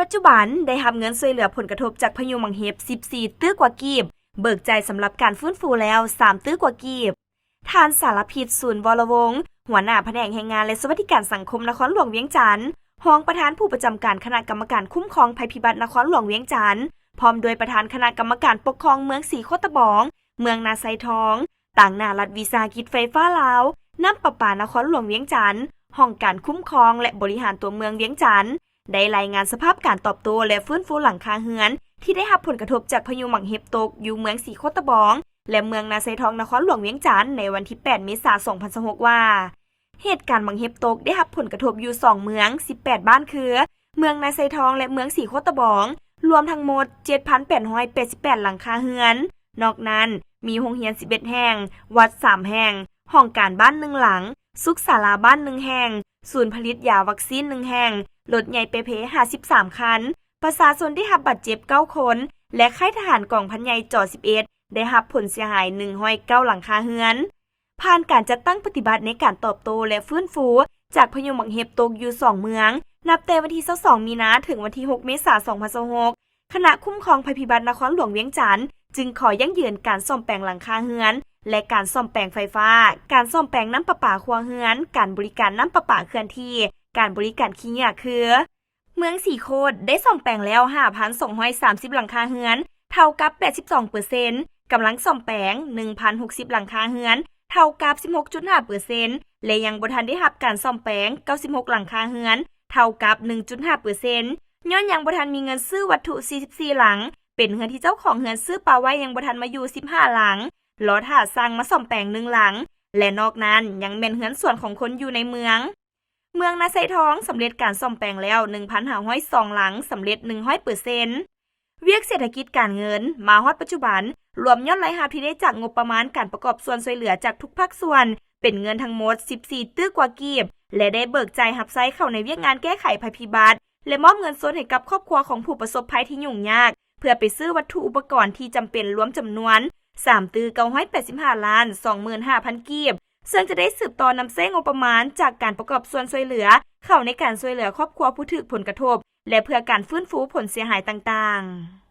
ປັດຈຸບັນໄດ້ຮັບເງິນຊ່ວຍເຫຼືອຜົນກະທົບຈາກພາຍຸໝາກເຫັບສິບສີ່ຕື້ກວ່າກີບ, ເບີກຈ່າຍສຳລັບການຟື້ນຟູແລ້ວສາມຕື້ກວ່າກີບ. ທ່ານ ສາລະພິດ ສູນວໍລະວົງ ຫົວໜ້າພະແນກແຮງງານ ແລະ ສະຫວັດດີການສັງຄົມນະຄອນຫຼວງວຽງຈັນ, ຮອງປະທານຜູ້ປະຈຳການຄະນະກຳມະການຄຸ້ມຄອງໄພພິບັດນະຄອນຫຼວງວຽງຈັນ, ພ້ອມດ້ວຍປະທານຄະນະກຳມະການປົກຄອງເມືອງສີໂຄຕະບອງ, ເມືອງນາໄຊທອງ, ຕາງໜ້າລັດວິສາຫະກິດໄຟຟ້າລາວ, ນ້ຳປະປານະຄອນຫຼວງວຽງຈັນ, ຫ້ອງການຄຸ້ມຄອງ ແລະ ບໍລິຫານຕົວເມືອງວຽງຈັນ ໄດ້ລາຍງານສະພາບການຕອບໂຕ້ ແລະ ຟື້ນຟູຫຼັງຄາເຮືອນ ທີ່ໄດ້ຮັບຜົນກະທົບຈາກພາຍຸໝາກເຫັບຕົກຢູ່ເມືອງສີໂຄຕະບອງ ແລະ ເມືອງນາໄຊທອງນະຄອນຫຼວງວຽງຈັນ ໃນວັນທີແປດ ເມສາ ສອງພັນຊາວຫົກ ວ່າ ເຫດການໝາກເຫັບຕົກໄດ້ຮັບຜົນກະທົບຢູ່ສອງເມືອງ ສິບແປດບ້ານ ຄື ເມືອງນາໄຊທອງ ແລະ ເມືອງສີໂຄຕະບອງ ລວມທັງໝົດ ເຈັດພັນແປດຮ້ອຍແປດສິບແປດ ຫຼັງຄາເຮືອນ. ນອກນັ້ນ ມີໂຮງຮຽນສິບເອັດແຫ່ງ, ວັດສາມແຫ່ງ, ຫ້ອງການບ້ານໜຶ່ງຫຼັງ, ສຸກສາລາບ້ານໜຶ່ງແຫ່ງ, ສູນຜະລິດຢາວັກຊີນໜຶ່ງແຫ່ງ, ລົດໃຫຍ່ແປເພຫ້າສິບສາມຄັນ, ປະຊາຊົນໄດ້ຮັບບາດເຈັບເກົ້າຄົນ ແລະ ຄ້າຍທະຫານກອງພັນໃຫຍ່ ຈອສິບເອັດ ໄດ້ຮັບຜົນເສຍຫາຍໜຶ່ງຮ້ອຍເກົ້າຫຼັງຄາເຮືອນ. ຜ່ານການຈັດຕັ້ງປະຕິບັດໃນການຕອບໂຕ້ ແລະ ຟື້ນຟູຈາກພາຍຸໝາກເຫັບຕົກຢູ່ສອງເມືອງ ນັບແຕ່ວັນທີຊາວສອງ ມີນາ ເຖິງວັນທີຫົກ ເມສາ ສອງພັນຊາວຫົກ ຄະນະຄຸ້ມຄອງໄພພິບັດນະຄອນຫຼວງວຽງຈັນ ຈຶ່ງຂໍຢັ້ງຢືນການສ້ອມແປງຫຼັງຄາເຮືອນ ແລະ ການສ້ອມແປງໄຟຟ້າ, ການສ້ອມແປງນ້ຳປະປາຄົວເຮືອນ, ການບໍລິການນ້ຳປະປາເຄື່ອນທີ່, ການບໍລິການຂີ້ເຫຍື້ອ ຄື ເມືອງສີໂຄດໄດ້ສ້ອມແປງແລ້ວຫ້າພັນສອງຮ້ອຍສາມສິບຫຼັງຄາເຮືອນ ເທົ່າກັບແປດສິບສອງເປີເຊັນ, ກຳລັງສ້ອມແປງໜຶ່ງພັນຫົກສິບຫຼັງຄາເຮືອນ ເທົ່າກັບສິບຫົກຈຸດຫ້າເປີເຊັນ ແລະ ຍັງບໍ່ທັນໄດ້ຮັບການສ້ອມແປງເກົ້າສິບຫົກຫຼັງຄາເຮືອນ ເທົ່າກັບໜຶ່ງຈຸດຫ້າເປີເຊັນ ຍ້ອນຍັງບໍ່ທັນມີເງິນຊື້ວັດຖຸສີ່ສິບສີ່ຫຼັງ ເປັນເຮືອນທີ່ເຈົ້າຂອງເຮືອນຊື້ປະໄວ້ຍັງບໍ່ທັນມາຢູ່ສິບຫ້າຫຼັງ, ລໍຖ້າຊ່າງມາສ້ອມແປງໜຶ່ງຫຼັງ ແລະ ນອກນັ້ນຍັງແມ່ນເຮືອນສວນຂອງຄົນຢູ່ໃນເມືອງ. ເມືອງນາໄຊທອງສຳເລັດການສ້ອມແປງແລ້ວໜຶ່ງພັນຫ້າຮ້ອຍສອງຫຼັງ, ສຳເລັດໜຶ່ງຮ້ອຍເປີເຊັນ. ວຽກເສດຖະກິດການເງິນ ມາຮອດປັດຈຸບັນ ລວມຍອດລາຍຮັບທີ່ໄດ້ຈາກງົບປະມານການປະກອບສ່ວນຊ່ວຍເຫຼືອຈາກທຸກພາກສ່ວນ ເປັນເງິນທັງໝົດສິບສີ່ຕື້ກວ່າກີບ ແລະ ໄດ້ເບີກຈ່າຍຮັບໃຊ້ເຂົ້າໃນວຽກງານແກ້ໄຂໄພພິບັດ ແລະ ມອບເງິນສົດໃຫ້ກັບຄອບຄົວຂອງຜູ້ປະສົບໄພທີ່ຫຍຸ້ງຍາກ ເພື່ອໄປຊື້ວັດຖຸອຸປະກອນທີ່ຈຳເປັນລວມຈຳນວນສາມຕື້ເກົ້າຮ້ອຍແປດສິບຫ້າລ້ານສອງໝື່ນຫ້າພັນກີບ ເຊິ່ງຈະໄດ້ສືບຕໍ່ນຳໃຊ້ງົບປະມານຈາກການປະກອບສ່ວນຊ່ວຍເຫຼືອ ເຂົ້າໃນການຊ່ວຍເຫຼືອຄອບຄົວຜູ້ຖືກຜົນກະທົບ ແລະ ເພື່ອການຟື້ນຟູຜົນເສຍຫາຍຕ່າງໆ.